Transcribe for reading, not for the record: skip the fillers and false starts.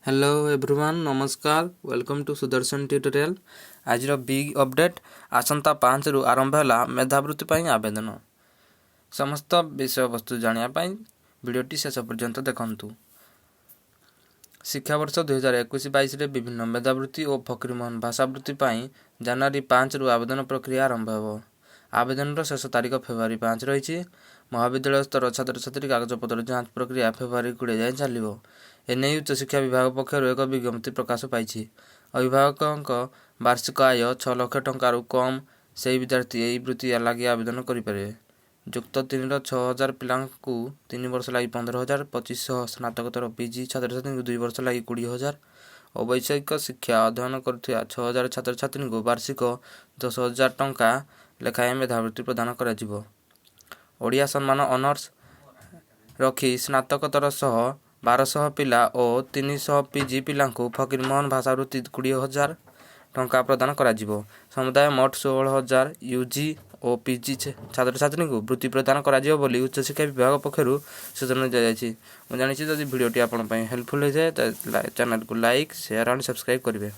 Hello everyone, ନମସ୍କାର। Welcome to Sudarshan tutorial. ଆଜିର big update, ଆସନ୍ତା 5ରୁ ଆରମ୍ଭ ହେଲା ମେଧାବୃତ୍ତି ପାଇଁ ଆବେଦନ। ସମସ୍ତ ବିଷୟବସ୍ତୁ ଜାଣିବା ପାଇଁ ଭିଡ଼ିଓଟି ଶେଷ ପର୍ଯ୍ୟନ୍ତ ଦେଖନ୍ତୁ। ଶିକ୍ଷାବର୍ଷ 2021-22ରେ ବିଭିନ୍ନ ମେଧାବୃତ୍ତି ଓ ଫକୀରମୋହନ ଭାଷାବୃତ୍ତି ପାଇଁ ଜାନୁଆରୀ 5ରୁ ଆବେଦନ ପ୍ରକ୍ରିୟା ଆରମ୍ଭ ହେବ। ଆବେଦନର ଶେଷ ତାରିଖ ଫେବୃଆରୀ 5 ରହିଛି। ମହାବିଦ୍ୟାଳୟ ସ୍ତର ଛାତ୍ରଛାତ୍ରୀ କାଗଜପତ୍ର ଯାଞ୍ଚ ପ୍ରକ୍ରିୟା ଫେବୃଆରୀ 20 ଯାଏଁ ଚାଲିବ। ଏନେଇ ଉଚ୍ଚଶିକ୍ଷା ବିଭାଗ ପକ୍ଷରୁ ଏକ ବିଜ୍ଞପ୍ତି ପ୍ରକାଶ ପାଇଛି। ଅଭିଭାବକଙ୍କ ବାର୍ଷିକ ଆୟ 6 ଲକ୍ଷ ଟଙ୍କାରୁ କମ୍, ସେହି ବିଦ୍ୟାର୍ଥୀ ଏହି ବୃତ୍ତି ଲାଗି ଆବେଦନ କରିପାରିବେ। ଯୁକ୍ତ ତିନିର 6000 ପିଲାଙ୍କୁ 3 ବର୍ଷ ଲାଗି 15,000, 2500 ସ୍ନାତକୋତ୍ତର ପିଜି ଛାତ୍ରଛାତ୍ରୀଙ୍କୁ 2 ବର୍ଷ ଲାଗି 20,000 ଓ ବୈଷୟିକ ଶିକ୍ଷା ଅଧ୍ୟୟନ କରୁଥିବା 6000 ଛାତ୍ରଛାତ୍ରୀଙ୍କୁ ବାର୍ଷିକ 10,000 ଟଙ୍କା ଲେଖାଏଁ ମେଧାବୃତ୍ତି ପ୍ରଦାନ କରାଯିବ। ଓଡ଼ିଆ ସମ୍ମାନ ଅନର୍ସ ରଖି ସ୍ନାତକୋତ୍ତର ସହ 1200 ପିଲା ଓ 300 ପିଜି ପିଲାଙ୍କୁ ଫକୀରମୋହନ ଭାଷାବୃତ୍ତି 20,000 ଟଙ୍କା ପ୍ରଦାନ କରାଯିବ। ସମୁଦାୟ ମୋଟ 16,000 ୟୁଜି ଓ ପିଜି ଛାତ୍ରଛାତ୍ରୀଙ୍କୁ ବୃତ୍ତି ପ୍ରଦାନ କରାଯିବ ବୋଲି ଉଚ୍ଚଶିକ୍ଷା ବିଭାଗ ପକ୍ଷରୁ ସୂଚନା ଦିଆଯାଇଛି। ମୁଁ ଜାଣିଛି, ଯଦି ଭିଡ଼ିଓଟି ଆପଣଙ୍କ ପାଇଁ ହେଲ୍ପଫୁଲ୍ ହୋଇଥାଏ, ଚ୍ୟାନେଲକୁ ଲାଇକ୍, ସେୟାର ଆଣ୍ଡ ସବସ୍କ୍ରାଇବ୍ କରିବେ।